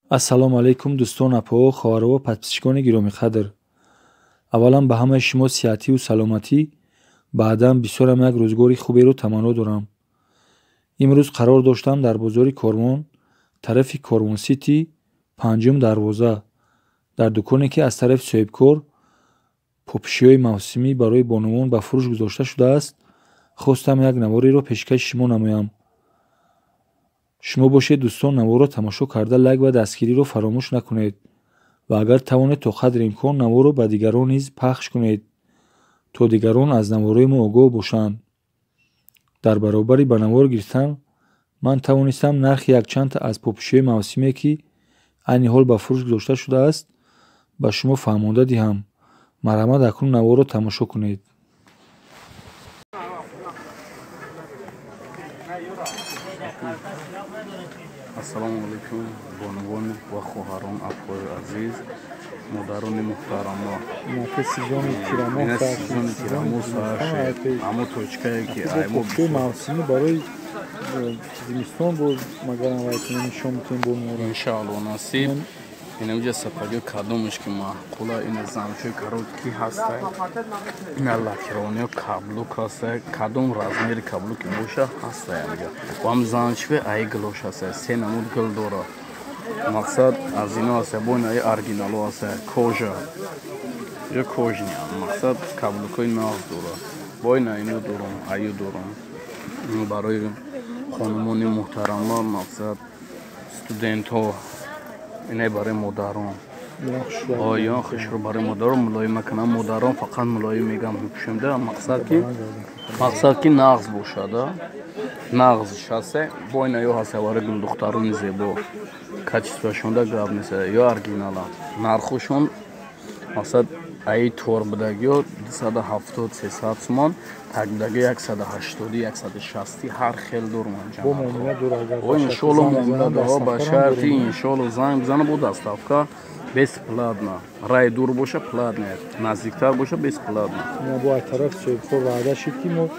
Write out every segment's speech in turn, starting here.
Ассалому алайкум дӯстон, апоҳо, хоҳаро, подписчикони гиромиқадр. Аввалан ба ҳамаи шумо сиҳативу саломатӣ, баъдан бисёрам як рӯзгори хуберо таманно дорам. Имрӯз қарор доштам дар бозори Корвон, тарафи Корвон Сити, панҷум дарвоза, дар дуконе ки аз тарафи соҳибкор попишиҳои мавсимӣ барои бонувон ба фурӯш гузошта шудааст, хостам як навореро пешкаши шумо намоям. Шумо бошед дӯстон, наворро тамошо карда лайк ва дастгириро фаромӯш накунед ва агар тавонед то қадри имкон наворро ба дигарон низ пахш кунед, то дигарон аз наворҳои мо огоҳ бошанд. Дар баробари ба навор гирифтан ман тавонистам нархи якчандта аз попишиҳои мавсимие ки айни ҳол ба фурӯш гузошта шудааст ба шумо фаҳмонда диҳам. Марҳамат, акнун наворро тамошо кунед. Ассалому алайкум бонувон ва хоҳарон, апои азиз, модарони муҳтарама. Сезони тирамоҳ, сезони тирамоҳ сар шуд. Ҳамо точкае ки аймо мавсимӣ барои зимистон боз магарам нишон метем бонувонро. Иншаалло насиб. Инамҷа сапаги кадомеш ки маъқула, ина замчои короткий ҳаста, ина лакирования каблук ҳаста, кадом размери каблуки боша ҳаста янга. Ва ҳам замчве ай гилош ҳаста, се намуд гил дора. Мақсад аз ино ҳаста, бо ина оригинало ҳаста, кожа. Ё кожния, мақсад каблукҳои нағз дора. Бо ина ино дорам, аю дорам. Барои хонумони муҳтарама, мақсад студентҳо, ине барои модарон. Ё хушрӯ барои модарон мулоима кунам. Модарон фақат мулоим мегам мепӯшемда. Мақсад ки нағз бошад, нағзш ҳаста. Бо ина ё ҳаста барои гулдухтарони зебо. Качествоашонда гап нест, ё оригинала. Нархошон мақсад аи тор будагиё 270-300 сомон, так будагиё 180, 160, ҳар хел дорум. Иншолло муомила дора, ба шарти иншолло занг бизана, бо доставка бесплатно. Рай дур боша платно, наздиктар боша бесплатно. Бо аз тарафи соҳибкор ваъда шид ки мо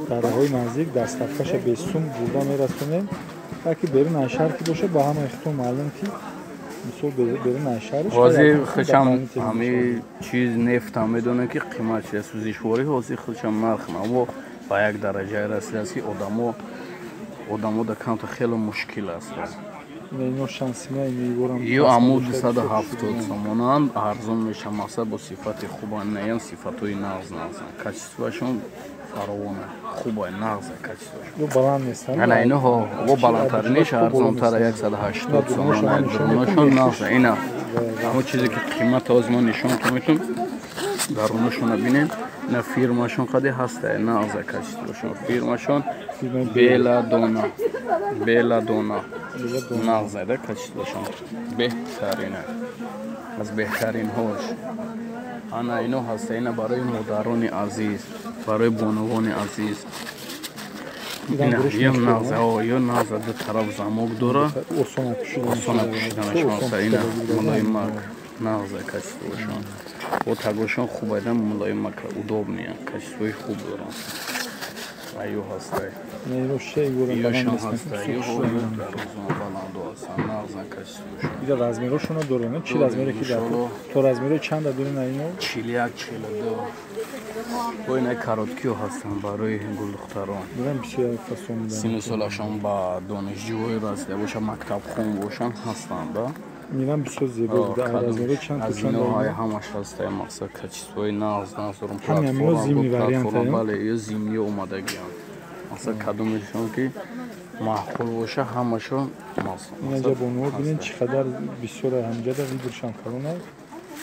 дар роҳҳои наздик доставкаша бесум бурда мерасонем, таки берун аз шаҳр ки боша ба ҳамаи худтон маълум ки ҳозир худшам ҳами чиз нефтам медонем ки қимат чиз сӯзишворӣ, ҳозир худшам нарх наво ба як дараҷае расидааст ки одамо да камта хеле мушкил аст. Ё аму 270 сомонанд, арзон мешавад, мақсад бо сифати хуба, наям сифатҳои нағз нағзанд, качествоашон фаровона, хуба, нағза качествоашон. Ана иноҳо бо баландтариниш арзонтара 180 сомона, дурунашон нағза. Ина ҳамо чизе ки қимат ҳозир ман нишон метум, дарунашона бинем. Ина фирмашон қади ҳаста, нағза качествоашон. Фирмашон Беладона, Беладона нағза да качествоашон беҳтарина, аз беҳтаринҳош. Ана ино ҳаста, ина барои модарони азиз, барои бонувони азиз. Ё нағза, ё нағза, ду тараф замок дора, осона пӯшиданашон ҳаста. Ина мулоимак, нағза качествоашон. Бо тагошон хуб айдан, мулоимак, удобния, качествои хуб доранд. Аю ҳаста, ёшон ҳаста, ё дарозон баландо ҳастанд, нағза качествоашон. Ида размерошонро дорем, чи размере ки дар то размерои чанда дорем ино? 41, 42. Бо ина короткиҳо ҳастанд барои гулдухтарон. Сину солашон ба донишҷӯҳое расида бошанд, мактабхон бошанд, ҳастанд. Мирам бисёр зебо буда. Размерои чанд то чанд? Аз иноҳои ҳамаш ҳаста, мақсад качествои нағз нағз дорам. Ҳамин зимний вариант, бале, ё зимний омадагианд. Мақсад кадомешон ки маъқул боша, ҳамашон. Инаҷа бонуво бинед чӣ қадар бисёр ҳамҷада вибршам калона.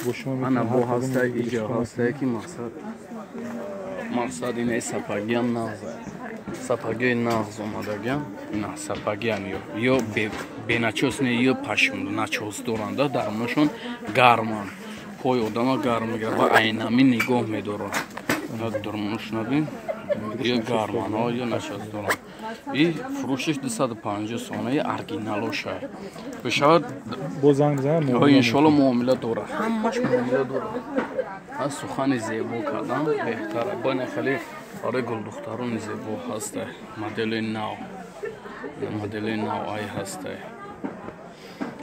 Бо шумо ана бо ҳаста, иҷа ҳаста ки мақсад инаи сапагиам нағза. Сапагиҳои нағз омадагиам. Ина сапагиам ё беначос не, ё пашм начос доранд, дарунашон гарманд. Пои одама гарм мегирад ва айнами нигоҳ медорад. Дарунашона бин, ё гарманд, ё начос доранд. И фурӯшаш 250 сомона, оригиналоша. Бешавад бо занг бизанам. Иншолло муомила дорад, ҳамаш муомила дорад. Аз сухани зебо кардан беҳтар. Бо ина хеле барои гулдухтарони зебо ҳаста, модели нав, модели нав ай ҳаста.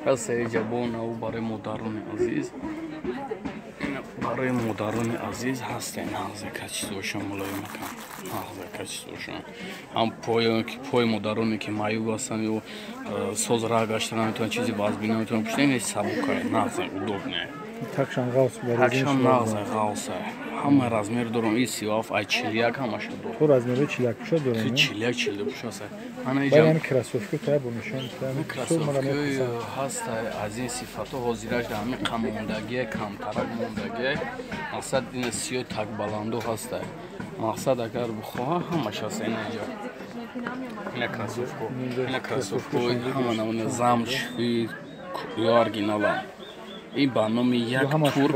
Ҳаста ҷабонаву барои модарони азиз. Барои модарони азиз ҳаста нағзе качествошон мулоим кан. Нағзе качествошон. Ҳам пои модароне ки маъюб ҳастанд ё соз раҳ гашта наметавонанд, чизи вазбӣ наметавонанд пӯшида, ин сабукае, нағзе, удобное. Такшам ғавс Такшам нағзе, ғавсе. Ҳама размер дорам, и 37 ай 41 ҳамаша дорам. То размерҳои 41 пӯша дорам. 41 42 пӯша аст. Ана иҷа яъне кроссовка та бо нишон кроссовка ҳаст аз ин сифатҳо ҳозираш дар ҳамин қамондагие, камтарак мондагие. Мақсад ин сиё так баланду ҳаст. Мақсад агар бихоҳа ҳамаш ҳаст ин иҷа. Ина кроссовка, ина кроссовка ҳама намуна замш ё оригиналан. И ба номи як турк,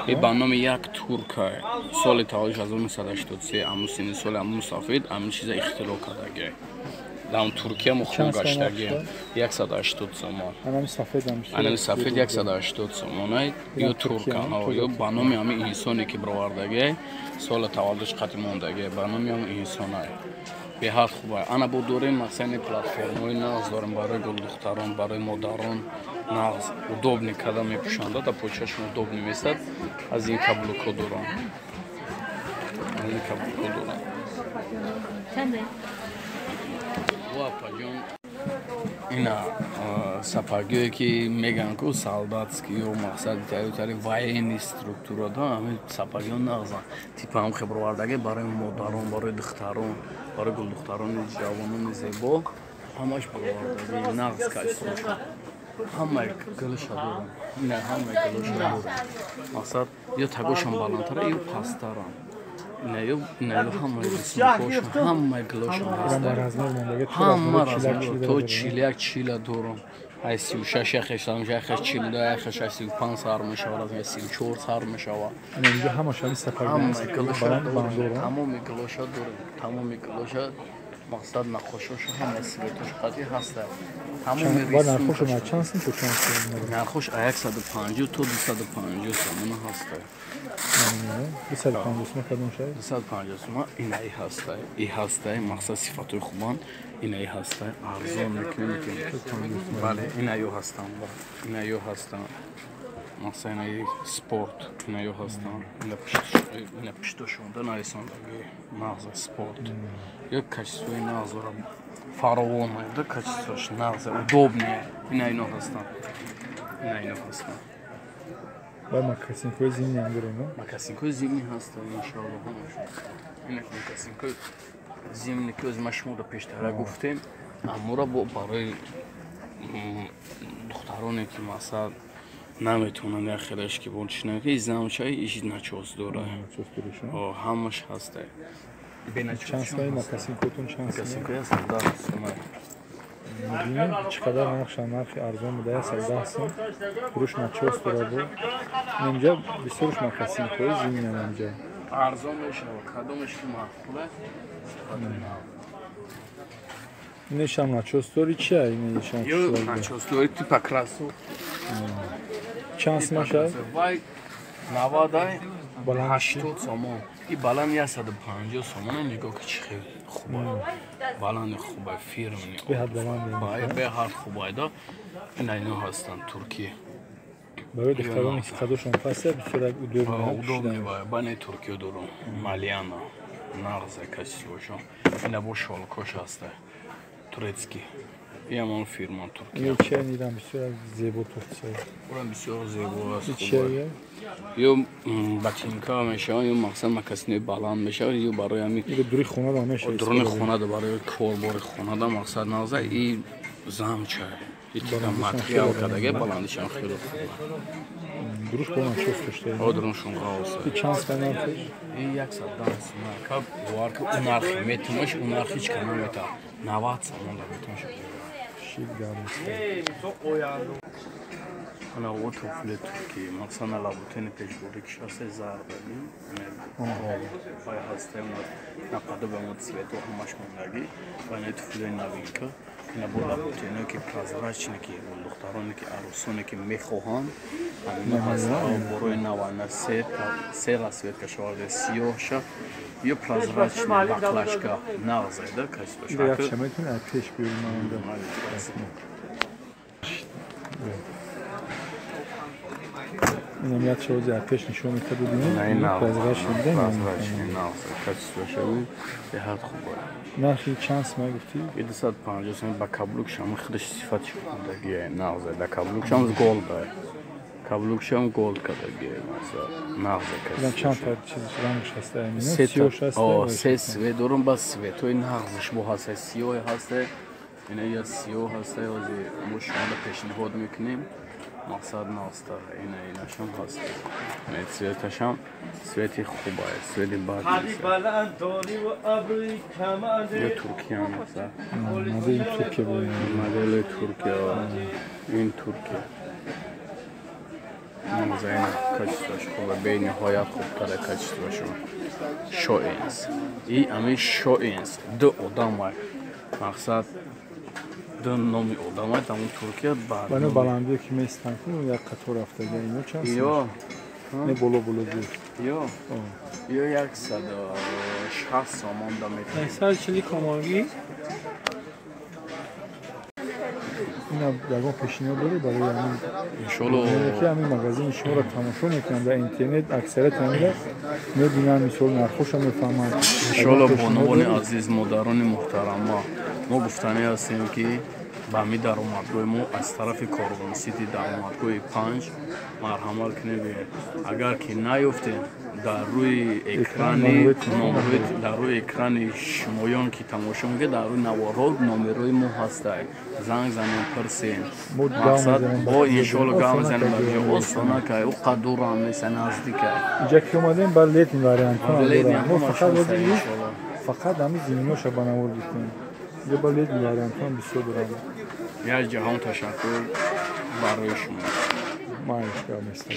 и ба номи як турка соли таваллуд 1983, аму сини соли аму сафед амин чиза ихтироъ кардаги. Дар Туркия мухом гаштаги 180 сомон. Анами сафед 180 сомон. Ё турка, ё ба номи ҳамин инсоне ки бировардаги, соли таваллудаш қати мондаги, ба номи ҳамин инсонай. Беҳад хуб. Ана бо дорем мақсадни платформаҳои нағз дорем барои гулдухтарон, барои модарон нағз удобный када мепӯшанда, да почашон удобный месад. Аз ин каблукҳо дорам. Аз ин каблукҳо дорам. Ва апаҷон, ина сапогиое ки мегӯянд ку солдатский ё мақсади тари военный структура да, ҳамин сапогиҳо нағзанд. Типа ҳам хебровардаги барои модарон, барои духтарон, барои гулдухтарони ҷавонони зебо ҳамаш баровардаги нағз качествошон. Ҳамаи гулша дорам. Ина ҳамаи гулша дорам. Мақсад ё тагошон баландтара, ё пасттарам. Ина ё ҳамаи рисункошон, ҳамаи гулошон ҳаст. Ҳама размер то 41 40 дорам. Ай 36 яхеш дорам, яхеш 42, яхеш 35 сар мешавад, размер 34 сар мешавад. Инҷо ҳамаш ҳамин сапогӣ баланд дорам. Тамоми гулоша дорам, тамоми гулоша мақсад наққошошо ҳама светош қати ҳаста. Тамоми нархошо чанд сум то чанд сум? Нархош 150 то 250 сомона ҳаста. 250 сум кадом шай? 250 сум инаи ҳаста. И ҳаста мақсад сифатҳои хубанд, инаи ҳаста арзон мекунем. Бале, инаё ҳастанд. Инаё ҳастанд. Мақсад инаи спорт, инаё ҳастанд. Ина пуштошонда нависондаги нағза спорт. Ё качествои нағз дорам. Фаровон да качествош нағза, удобное. Ина ино ҳастанд. Ина ино ҳастанд. Ба мокасинкои зимний ҳам дорем, Мокасинкои зимний ҳастанд, иншоаллоҳ ҳамашон. Ина мокасинкои зимний ки ози ма шуморо пештара гуфтем, амморо бо барои духтароне ки масалан наметавонанд як хелаш ки бо чӣ ки замчаи иш начос дора. Ҳамаш ҳаста. Чанд сумаи мокасинкотон чанд сум? Мокасинкои ҳастанд 10 сумай. Мебинем чӣ қадар нархшан, нархи арзон буда 110 сум. Фурӯш начос дора бо. Инҷа бисёрш мокасинкои зимниян инҷа. Арзон мешавад, кадомеш ки маъқул аст. Инешам начос дори чия? Инешам Ё начос дори типа кроссовка. Чанд сум шад? Вай 90 80 сомон. И баланд 150 сомон, нигоҳ ки чӣ хел хуб аст. Баланди хуб аст, фирмни. Беҳад баланд. Беҳад хуб аст, да. Ина ино ҳастанд Туркия. Барои духтароне ки қадошон паст аст, бисёр як удобно. Удобно бай. Бане Туркия дорам. Малиана. Нағза качествошон. Ина бо шолкош ҳаст. Турецкий. И ҳамон фирма Туркия. Ин чия нидам бисёр зебо турция. Урам бисёр зебо аст. Чия? Ё ботинка мешавад, ё мақсад мокасинои баланд мешавад, ё барои ҳамин дури хона мешавад. Дуруни хона барои корбори хона да мақсад нағза и замча. И типа материал кадаге баландишам хеле хуб. Дуруш бо начос дошта. О, дурушон ғавс. И чанд сум нархиш? И 110 сум. Ка бовар ки у нархи метумаш, у нархи ҳеч ка намета. 90 сомон да метумаш. Шид гарм. Ана о туфли турки, мақсад на лабутени пешбурӣ ки шаст зарбаги. Вай ҳаста на падо ба мо цвето ҳамаш мондагӣ. Ва ина туфлиҳои новинка. Ина бо лабутеное ки прозрачне ки духтароне ки арӯсоне ки мехоҳанд, ҳамино ҳастанд борои нав ана се расцветка шаварда сиёҳша ё прозрачный баклажка нағза да качествош. Як шаметуни пеш биёрим. Инам як чизи аз пеш нишон медиҳад, бибинед. Прозрачный, прозрачный, нағз, качество шави беҳад хуб. Нархи чанд сима гуфтӣ? 250 сом. Ба каблук шам худаш сифатш кардагия, нағз. Да каблук шам голд, каблук шам голд кардагия, масалан, нағз. Качество. Чанд та чиз рангш ҳаста? Сиёш ҳаста? Се цвет дорум, ба цвет ҳои нағзш бо ҳаста, сиёҳе ҳаста, ина я сиёҳ ҳаста. Ҳозир мо шуморо пешниҳод мекунем, мақсад наста. Ина инашам ҳаст, ина цвет ашам цвет и хуба, цвет и бад. Ё Туркия мақсад. Модели Туркия. Модели Туркия, ин Туркия. Ина качество ш хуба, бениҳоят хубтара качество шон. Шоинс и ами шоинс ду одамай, мақсад, ду номи одамай тамон Туркия. Бано баландиё ки местан ку, як қатор рафтага, ино чанд? Ё. Не, боло, боло ду. Ё 160 сомон да метавонӣ. 140 комонгӣ. Ина ягон пешниҳод дорӣ барои ҳамин? Иншолло. Ки ҳамин магазини шуморо тамошо мекунанд дар интернет, аксарияти ҳамира мебинанд, мисол, нархоша мефаҳманд. Иншолло, бонувони азиз, модарони муҳтарама, мо гуфтанӣ ҳастем, ки ба ҳамин даромадгоҳи мо аз тарафи Корвонсити, даромадгоҳи 5, марҳамат кунед. Агар ки наёфтем, дар рӯи экрани, дар рӯи экрани шумоён ки тамошо мекунед, дар рӯи наворҳо номерои мо ҳастай, занг занем, пурсем. Мақсад, бо иншолло гап мезанем. Осонакай, ӯ қадурам неста, наздикай. Инҷа ки омадем, ба летний вариант мо фақат, фақат ҳамин зиминоша ба навор гирифтем. Инҷа ба летний вариантҳоам бисёр дорам. Як ҷаҳон ташаккур барои шумо. Майш, гап неста.